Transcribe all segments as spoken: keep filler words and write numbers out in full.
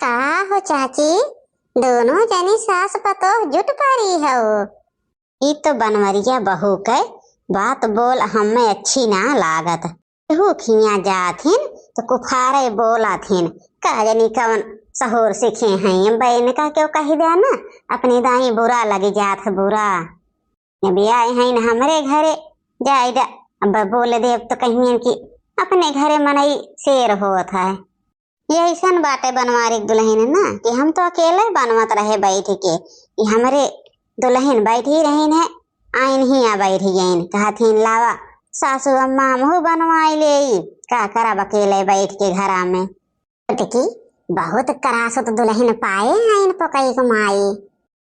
का हो चाची, दोनों जनी सास पतोह जुट परी हो। ई तो बनवरिया बहू के बात बोल हमें अच्छी ना लागत। केहू खिया जात हिन तो कुफारे बोलत हिन। का जनी कवन सहूर सीखे हैं, बहन का क्यों कही दे ना, अपनी दाई बुरा लगी जात है बुरा। जब आए हैं न हमरे घरे, जाए दा, अब बोल देब तो कहियन कि अपने घरे मनई शेर होत है। ये ऐसन बाटे बनवारी के दुलहिन ना कि हम तो अकेले बनवत रहे बैठ के, कि हमरे दुलहिन बैठी रहिन है, आइन ही आ बैठ गइन, कहत हिन, "लावा सासू अम्मा हमहू बनवाई लेई, का करब अकेले बैठ के घरा में।" छोटकी, बहुत करासुत दुलहिन पाए आइन पकई के माई।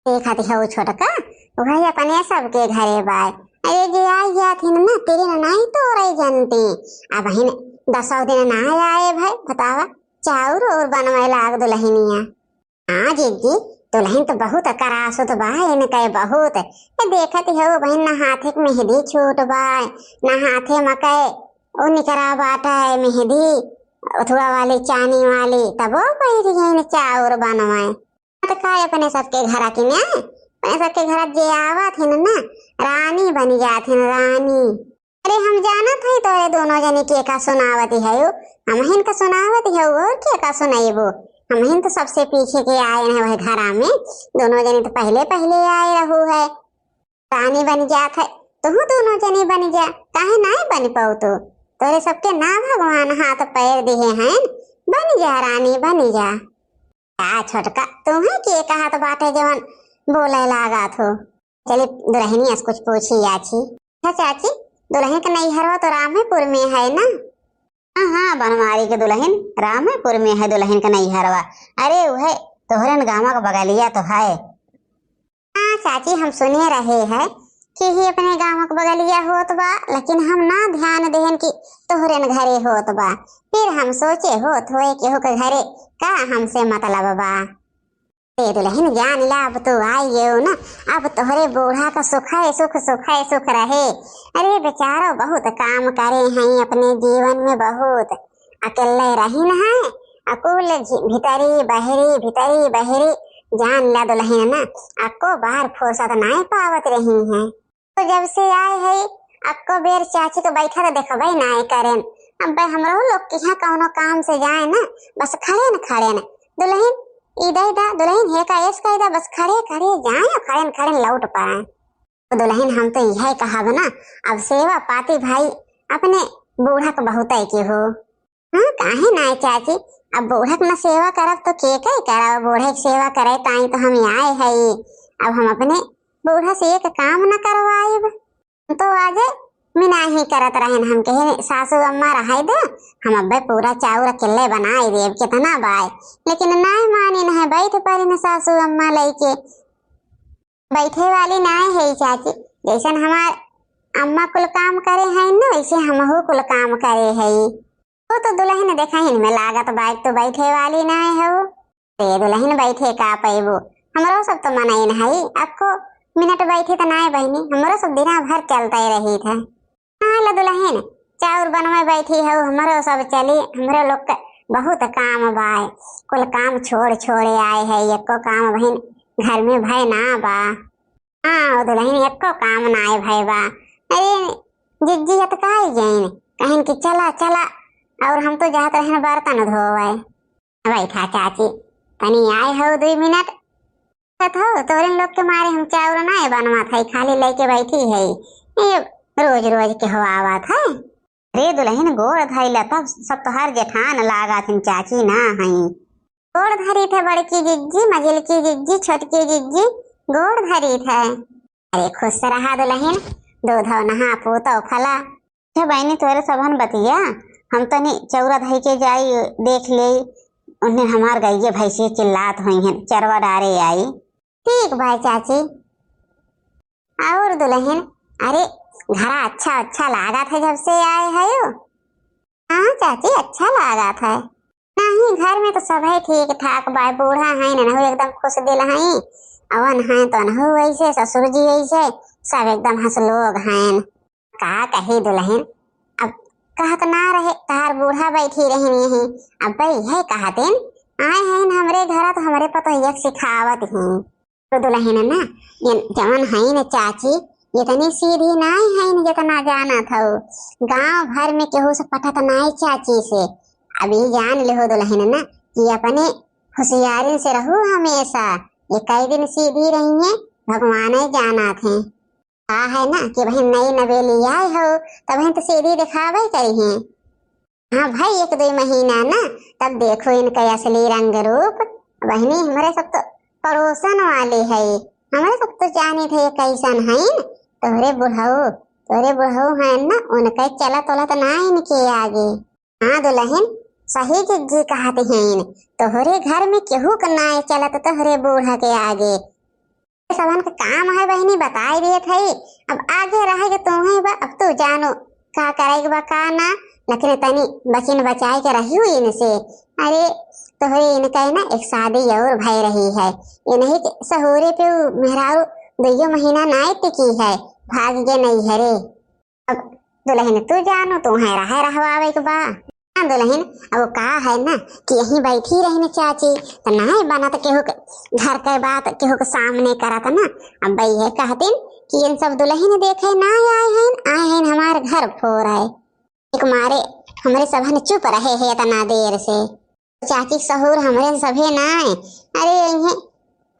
देखत हऊ छोटका, वही अपने सबके घरे बाय। अरे जे आई जात हिन ना, तेरे ना नाई तोरे जनती। अबहिन दसौ दिन ना आए भाई, बतावा, चाउर और बनवे लाग दुलहिनिया। हाँ जिज्जी, दुलहिन तो बहुत करासुत बा, इनके बहुत। ए देखत हऊ बहिन, ना हाथे के मेहंदी छूट बा, ना हाथे मके ओ निकरा बाटे मेहंदी, ओथुआ वाली, चानी वाली, तबो बैठ गइन चाउर बनवे। त का अपने सबके घरा की ना, अपने सबके घरा जे आवत हिन ना, रानी बनी जात हिन, रानी। अरे हम जानत हई तोरे दोनों जनी के का सुनावत हऊ, हमहिन का सुनावत हऊ और के का सुनैबू। हमहिन तो सबसे पीछे के आए हैं वह घरा में, दोनों जनी तो पहले पहले आए रहू है। रानी बन जात है, तुहू दोनों जनी बन जा, काहे नाय बन पाऊ तू? तोरे सबके ना भगवान हाथ पैर दिहे हैं, बन जा रानी, बन जा। का छोटका, तुम्हें के कहत बाटे जवन बोले लागत हो? चली दुलहिनिया से कुछ पूछी आछी। अच्छा चाची, दुलहिन के नैहरवा तो रामेपुर में है ना? हाँ, हाँ, बनवारी के दुलहिन रामेपुर में है, दुलहिन के नैहरवा। अरे उहे तोहरन गाँव के बगलिया तो है। हाँ चाची, हम सुने रहे हैं कि ही अपने गाँव के बगलिया होत बा, लेकिन हम ना ध्यान देहन कि तोहरन घरे होत बा। फिर हम सोचे होत होए केहू के घरे का हमसे मतलब बा। ए दुलहिन जान ला, अब तू आई गयो ना, अब तोहरे बूढ़ा का सुख है सुख, सुख है सुख रहे। अरे बेचारो बहुत काम करे हैं अपने जीवन में बहुत, अकेले रहिन है, अकुल झि-, भितरी बहरी, भितरी बहरी, जान ला दुलहिन ना, अक्को बार फुर्सत नाय पावत रही हैं। तो जब से आए है, अक्को बेर चाची के बैठा तो देखबे नाय करेन। अब हमरो लोग के यहाँ कौनो काम से जाए ना, बस खड़े न खड़े न, "दुलहिन, ई दे दा, दुलहिन, हे का एस कह दा", बस खड़े खड़े जाए और खड़े न खड़े न लौट पाए। तो दुलहिन, हम तो यह कहब ना, अब सेवा पाती भाई अपने बूढ़ा के बहुते के हो। हाँ, काहे नाय चाची, अब बूढ़ा के न सेवा करब तो के के करब, बूढ़ा के सेवा करे ताई तो हम आए हई। अब हम अपने बूढ़ा से एक काम न करवाइब। हम तो आजे मिनाही करत रहेन, हम कहे, "सासू अम्मा रहाई दे, हम अब्बे पूरा चाउर अकेले बनाई देब, कितना बाय।" लेकिन नाय मानिन है, बैठ परिन सासू अम्मा लइके। बैठे वाली नाय है चाची, जैसन हमार अम्मा कुल काम करे हैं न, वैसे हमहू कुल काम करे है। वो तो दुलहिन देखहिन में लागत बा, एक तो बैठे वाली नाय हो। ते दुलहिन बैठे का पैबू, हमरो सब तो मनइन है, अक्को मिनट बैठे त नाय बहिनी, हमरो सब दिना भर चलते रही थे। हाँ ला दुलहिन, चाउर बनवे बैठी हऊ, हमरो सब चली, हमरो लोग के बहुत काम बाय, कुल काम छोड़ छोड़े आए है, एको काम बहिन घर में भय ना बा। हाँ ओ दुलहिन, एको काम नाय भय बा। अरे जिज्जी हतकाई गईन, कहिन कि चला चला, और हम तो जात रहन बर्तन धोवे। बैठा चाची, तनी आए हऊ दुई मिनट। कहत हऊ, तोहरे लोग के मारे हम चाउर नाय बनवत है, खाली लेके बैठी है। ये रोज रोज के हो आवत है। रे दुलहिन, गोड़ धइला, तब सब तोहार जेठान लागत हिन, चाची ना हई। गोड़ धरी थे बड़की जिज्जी, मझिलकी जिज्जी, छोटकी जिज्जी, गोड़ धरी थे। अरे खुश रहा दुलहिन, दूधौ नहा पूतौ फला। अच्छा बहिनी, तोहरे सबहन बतिया, हम तनी चौरा धई के जाई, देख लेई, उन्हें हमार गइये भैंसिया चिल्लात होइहन, चरवा डारे आई। ठीक भाई चाची। और दुलहिन, अरे घरा अच्छा अच्छा लागत है जब से आए हयो। हाँ चाची, अच्छा लागत है। नहीं, घर में तो सभे ठीक ठाक बा, बूढ़ा है ननहु एकदम खुश दिल है, अवन है तो नहु वैसे, ससुर जी वैसे, सब एकदम हंस लोग हैं। का कही दुलहिन, अब कहत ना रहे, तहार बूढ़ा बैठी रहनी है, अब यह कहतिन, आए हैं हमरे घरा तो हमरे पतोहिया के सिखावत ही। तो दुलहिन ना, ये जवन हईन चाची, इतनी सीधी नाई हईन जितना जानत हऊ। गांव भर में केहू से पटत नाई चाची से। अब ई जान लेहो दुलहिन ना कि अपने होशियारिन से रहू हमेशा। ये कई दिन सीधी रही हैं, भगवान ही जानत हैं। का है ना कि बहिन नई नवेली आए हो, तब बहिन तो सीधी दिखावे करी हैं। हाँ भाई, एक दो महीना ना, तब देखो इनका असली रंग रूप। बहिनी, हमरे सब तो पड़ोसन वाले है, हमरे सब तो जाने थे कैसन है। तोहरे बुढ़ऊ, तोहरे बुढ़ऊ है ना, उनके चलत उलत ना इनके आगे। हाँ दुलहिन, सही जिज्जी कहत हैं, तोहरे घर में केहू के ना चलत तोहरे बूढ़ा के आगे। सबहन के काम है बहिनी, बताई देत है। अब आगे रह के तू है बा, अब तू जानो का करे के बा का ना, लेकिन तनी बचिन बचाए के रहियो इनसे। अरे तोहरे इनका है ना एक शादी और भय रही है, ये नहीं कि सहूरे पे उ मेहरारू दुइयो महीना नाई टिकी है, भाग के नहीं हरे। अब दुलहिन तू जानो, तू है रहे रहवावे के बा। हाँ दुलहिन, अब वो का है ना कि यहीं बैठी रहिन चाची, तो नाई बनत केहू के घर के बात केहू के सामने करत ना। अब वही है कहतिन कि इन सब दुलहिन देखे ना आए हैं, आए हैं हमारे घर फोर है। एक मारे हमरे सबहन चुप रहे हैं इतना देर से। चाची सहूर हमरे सभे ना आए। अरे अइहें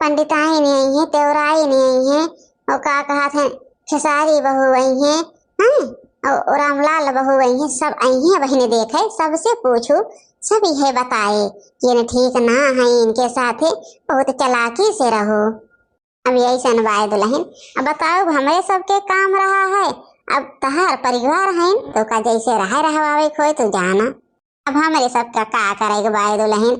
पंडिताइन अइहें, तेवराइन अइहें, और का कहत हैं खेसारी बहू अइहें, हैं? और, और रामलाल बहू अइहें, सब अइहें बहिनी देखे, सबसे पूछू, सब यह बताए कि ये ठीक ना है, इनके साथे बहुत चालाकी से रहो। अब यही सन बाय दुलहिन, अब बताओ, अब हमरे सबके काम रहा है, अब तहार परिवार है, तो का जैसे रहे रहवावे खोए तो जाना। अब हमरे सबका का करे के बाय दुलहिन?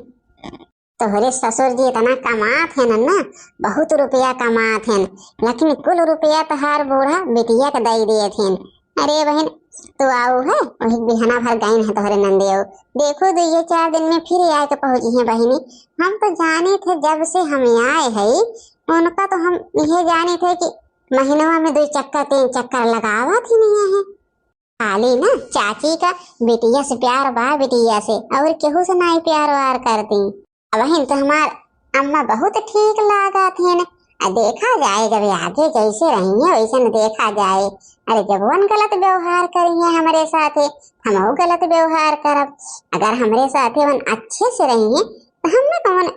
तोहरे ससुर जी इतना कमात हैं ना, बहुत रुपया कमात हैं, लेकिन कुल रुपया तहार बूढ़ा बिटिया के दई देत हैं। अरे बहिन, तू आऊ है, वही बिहना भर गइन है तोहरे नंदेव। देखो, दो ये चार दिन में फिर आए के पहुंची हैं बहिनी। हम तो जाने थे जब से हम आए हैं, उनका तो हम यह जाने थे कि महीनवा में दो चक्कर तीन चक्कर लगावत ही नहीं है। खाली ना चाची का बिटिया से प्यार बा, बिटिया से, और केहू से नाई प्यार वार करती। अबहिन तो हमार अम्मा बहुत ठीक लागत हैं। आ देखा जाए, जब आगे जैसे रही हैं वैसे न देखा जाए। अरे जब वन गलत व्यवहार करी हैं हमरे साथे, हम गलत व्यवहार करब। अगर हमरे साथे वन अच्छे से रही हैं तो हमें कौन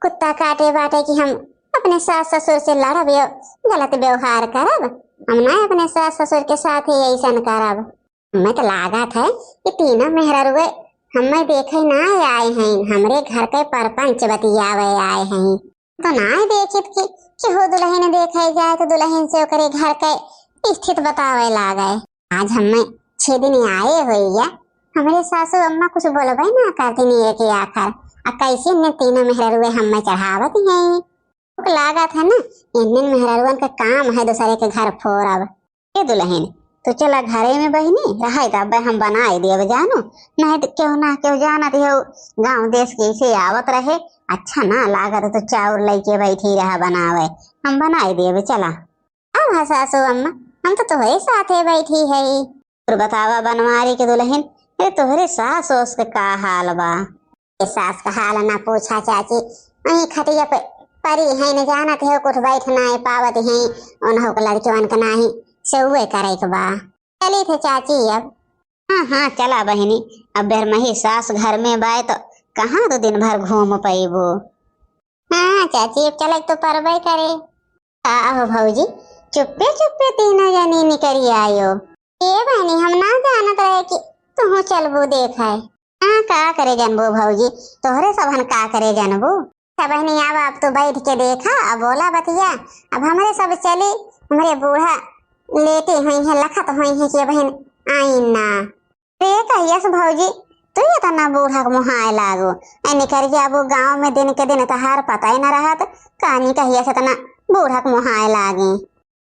कुत्ता काटे बाटे कि हम अपने सास ससुर से लड़ब या गलत व्यवहार करब? हम ना अपने सास ससुर के साथे ऐसन करब। हमें तो लागत है कि तीनों मेहररुए हमें देखे ना आए हैं, हमरे घर के परपंच बतियावे आए हैं। तो ना देखित कि केहू दुलहिन देखे जाए तो दुलहिन से ओकरे घर के स्थित बतावे लागे। आज हमें छह दिन आए होइया, हमरे सासू अम्मा कुछ बोलबे ना करती नहीं एक आखर। आ कैसे ने तीनों मेहररुए हमें चढ़ावत हैं। ओके लागत है ना, इन्हन मेहरारुअन का काम है दूसरे के घर फोरब। ए दुलहिन, तू चला घरे में बहिनी, रहे त अब्बे हम बनाई देब जानो, नहीं तो केहू ना केहू जानत हो, गाँव देश के ऐसे आवत रहे, अच्छा ना लागत तो चाउर लइके बैठी रहा बनावे, हम बनाई देब, चला। अब हाँ सासू अम्मा, हम तो तोहरे साथे बैठी है। और बतावा बनवारी के दुलहिन, ए तोहरे सास ओस के का हाल बा? ए सास का हाल ना पूछा चाची, वहीं खटिया पे परी हैं, न जानत है कुछ बैठ ना पावत हैं, उन्हों के लड़कियन के नाही सेवे करे के बा। चली थे चाची अब। हाँ हाँ चला बहिनी, अब बेर मही सास घर में बाय तो कहाँ तो दिन भर घूम पैबो। हाँ चाची, अब चले तो परबे करे। का हो भौजी, चुप्पे चुप्पे तीनों जनी निकरी आयो। ए बहनी, हम ना जानत रहे कि तुहू चलबू देखाए। हाँ, का करे जानबू भौजी, तोहरे सबहन का करे जानबू। अच्छा बहनी, आवा, अब तू बैठ के देखा, अब बोला बतिया। अब हमरे सब चली, हमरे बूढ़ा लेटे हुई हैं, लखत हुई हैं कि बहन आई ना। रे कहियस भौजी, तू इतना बूढ़ा के मुहाए लागो। ए निकर जाबू गाँव में दिन के दिन तहार पता ही न रहत, कानी कहियस इतना बूढ़ा के मुहाए लागी।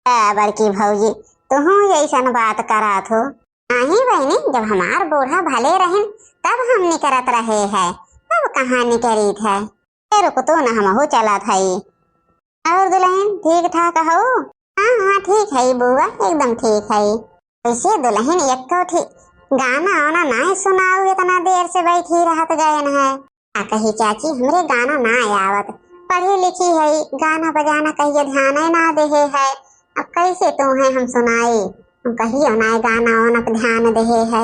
ए बड़की भौजी, तुहू ऐसन बात करात हो। नाही बहिनी, जब हमार बूढ़ा भले रहिन, तब हम निकरत रहे है, अब कहाँ निकरीत है। ए रुक तो न, हमहू चलत हई। और दुलहिन, ठीक ठाक हऊ? हाँ हाँ, ठीक हई बुआ, एकदम ठीक हई। वैसे दुलहिन, एको ठी गाना वाना नाहीं सुनाऊ, इतना देर से बैठी रहत गयन है। का कही चाची, हमरे गाना नाहीं आवत, पढ़ी लिखी है, गाना बजाना कहियो ध्यान ही ना देहे है। अब कैसे तोहैं हम सुनाई, हम कहियो नाहीं गाना वाना पे ध्यान देहे है।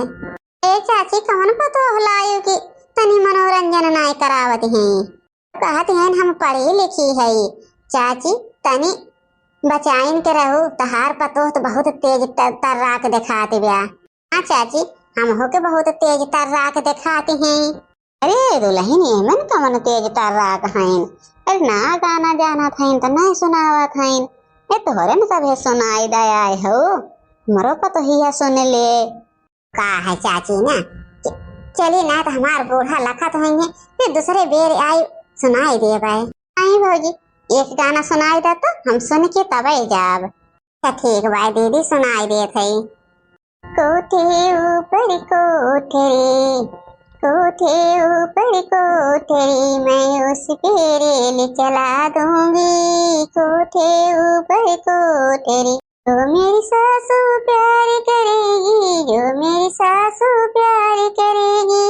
ए चाची, कौन पतोह लायो कि तनी मनोरंजन नाहीं करावत ही? कहत हैं हम पढ़ी लिखी है। चाची, तनी बचाइन के रहू, तहार पतोह तो बहुत तेज त-, तर्राक देखात ब्या। हाँ चाची, हमहू के बहुत तेज तर्राक देखात हैं। अरे दुलहिन, एमन कवन तेज तर्राक हइन? अरे ना गाना जानत हइन त नाहीं सुनावत हइन। ए तोहरे न सभे सुनाई दे आए हो, हमरो पतोहिया सुन ले। का है चाची ना, च-, चली ना त हमार बूढ़ा लखत होइहैं, फिर दूसरे बेर आई सुनाई देबै। आई भौजी, एक गाना सुनाई दे तो हम सुन के तबै जाब। अच्छा ठीक बा दीदी, सुनाई देत हई। कोठे ऊपर कोठरी, कोठे ऊपर कोठरी, मैं उस पे रेल चला दूंगी। कोठे ऊपर कोठरी, जो मेरी सासू प्यार करेगी, जो मेरी सासू प्यार करेगी,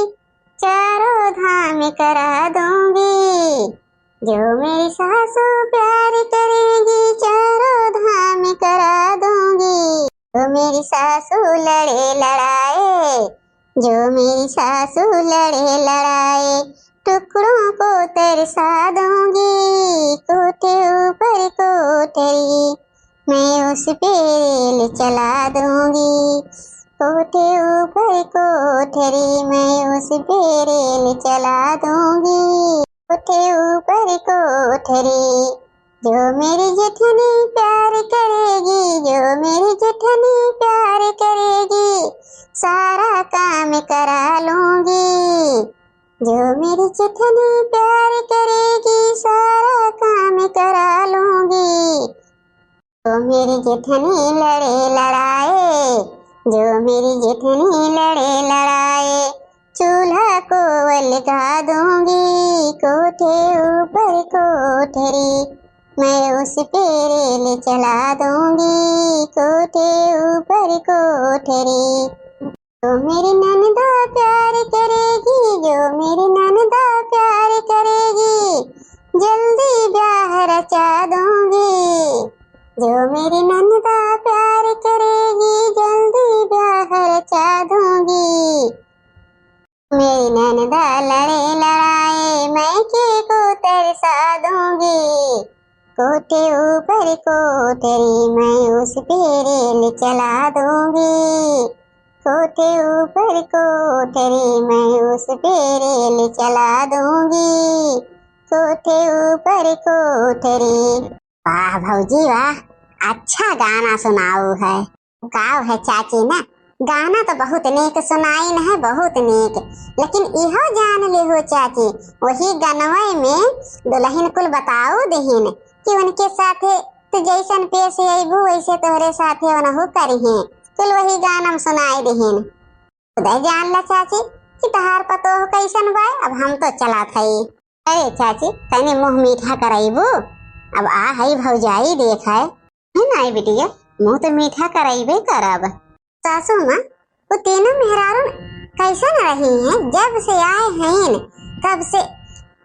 चारों धाम करा दूंगी। जो मेरी सासू प्यार करेगी, चारों धाम करा दूंगी। जो मेरी सासू लड़े लड़ाए, जो मेरी सासू लड़े लड़ाए, टुकड़ों को तरसा दूंगी। कोठे ऊपर कोठरी, मैं उस पे रेल चला दूंगी। कोठे ऊपर कोठरी, मैं उस पे रेल चला दूंगी। कोठे ऊपर कोठरी, जो मेरी जेठनी प्यार करेगी, जो मेरी जेठनी प्यार करेगी, सारा काम करा लूंगी। जो मेरी जेठनी प्यार करेगी, सारा काम करा लूंगी। जो मेरी जेठनी लड़े लड़ाए, जो मेरी जेठनी लड़े लड़ाए, चूल्हा को अलगा दूंगी। कोठे ऊपर कोठरी, मैं उस पे रेल चला दूंगी। कोठे ऊपर कोठरी, जो मेरी ननदा प्यार करेगी, जो मेरी ननदा प्यार करेगी, जल्दी ब्याह रचा दूंगी। जो मेरी ननदा प्यार करेगी, जल्दी ब्याह रचा दूंगी। मेरी ननदा लड़े लड़ाए, मैके को तरसा दूंगी। कोठे ऊपर कोठरी, मैं उस पे रेल चला दूंगी। कोठे ऊपर कोठरी, मैं उस पे रेल चला दूंगी। कोठे ऊपर कोठरी। वाह भौजी वाह, अच्छा गाना सुनाऊ है। गाओ है चाची ना, गाना तो बहुत नीक सुनाइन है, बहुत नीक, लेकिन इहो जान लिहो चाची, वही गनवै में दुलहिन कुल बताऊ दिहिन कि उनके साथे तू जैसन पेश अइबू वैसे तोहरे साथे ओनहु करिहें। कुल वही गाना में सुनाई दिहिन। खुदै जान ला चाची कि तहार पतोह कैसन बाय। अब हम तो चलत हई। अरे चाची, तनी मुँह मीठा करइबू? अब आ हई भौजाई देख है। है ना बिटिया, मुँह तो मीठा करइबे करब। सासू माँ, वो तीनों मेहरारू कैसन रही हैं? जब से आए हैं तब से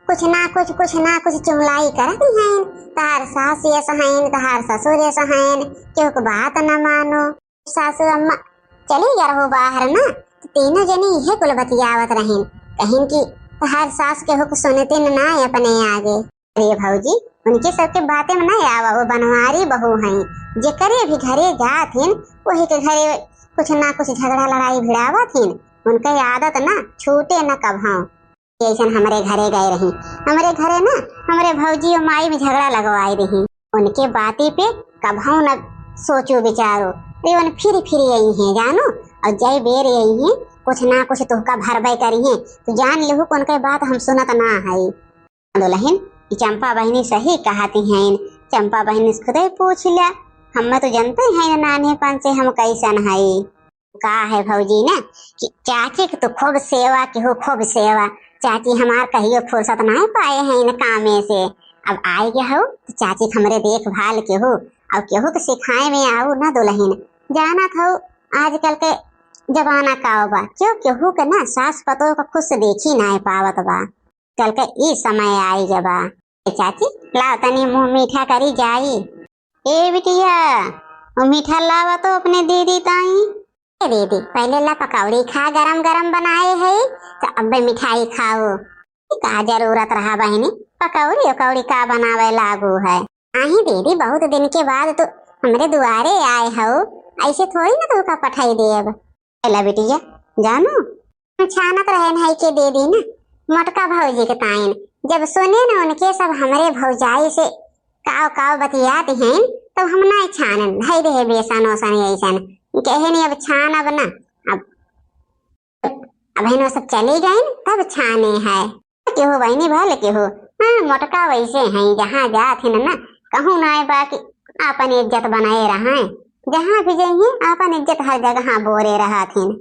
कुछ ना कुछ, कुछ ना कुछ चुगलाई करत हैं। तहार सास यस हैं, तहार ससुर यस हैं, केहू के बात न मानो। सासू अम्मा चली गए रहो बाहर ना, तो तीनों जनी इहे कुल बतियावत रहिन, कहिन कि तहार सास केहू के सुनतिन ना अपने आगे। अरे भौजी, उनके सबके बातें में ना आवा, वो बनवारी बहू हैं, जेकरे भी घरे जात हिन, वही के घरे कुछ ना कुछ झगड़ा लड़ाई भिड़ावत हिन। उनके आदत ना छूटे ना कबहूँ। जैसन हमरे घरे गए रही, हमरे घरे ना हमरे भौजी और माई में झगड़ा लगवाई रही। उनके बाती पे कबहूँ न सोचो विचारो, रे उन फिर फिर यही हैं जानो, और जय बेर यही हैं, कुछ ना कुछ तुहका भरबे करी हैं, तो जान लेहू कि उनके बात हम सुनत ना है। दुलहिन, ई चंपा बहिनी सही कहती हैं, चंपा बहिनी से खुदे पूछ लिया, हम तो जनते हैं नान्हेपन से हम कैसन है। का है भौजी ना कि चाची के तो खूब सेवा केहू, खूब सेवा। चाची हमार कहियो फुर्सत नाहीं पाए हैं इन कामे से। अब आए गए हो तो चाची के हमरे देखभाल केहू और केहू के सिखाए में आऊ ना दुलहिन। जानत हो आजकल के जमाना का बा, क्यों केहू के ना सास पतोह का खुश देखी नाहीं पावत बा। चल के ई समय आई गवा। ए चाची, लाव तनी मुँह मीठा करी जाई। ए बिटिया, वो मीठा लावा तो अपने दीदी ताई। ए दीदी, पहले ला पकौड़ी खा, गरम गरम बनाए है, तो अब्बे मिठाई खाओ। ई का जरूरत रहा बहिनी, पकौड़ी उकौड़ी का बनावे लागू है? आही दीदी, बहुत दिन के बाद तू हमरे दुआरे आए हो, ऐसे थोड़ी ना तू का पठाई देब। एला बिटिया, जानू, हम छानत रहे न है के दे दी ना, मोटका भौजी के ताइन। जब सुने न उनके सब हमरे भौजाई से काव काव बतियात हैं, तब हम नहीं छानन, धई दे बेसन ओसन ऐसन। कहे नहीं अब छान अब ना, अब, अब हिन वो सब चली गई तब छाने है। केहू बहिनी भल केहू, हाँ, मोटका वैसे हैं, जहाँ जात हैं ना, कहूँ ना आए बा कि आपन इज्जत बनाए रहा, जहाँ भी जइहीं आपन इज्जत हर जगह बोरे रहत हैं।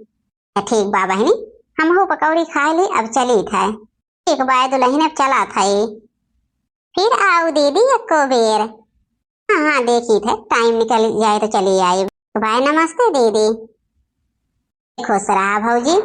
त ठीक बा बहिनी, हमहू पकौड़ी खाए ली, अब चली थे। ठीक बा दुलहिन, अब चला थे। फिर आओ दीदी एको बेर। हाँ, हाँ, देखी थे, टाइम निकल जाए तो चली आई। बाय, नमस्ते दीदी। खुश रहा भौजी।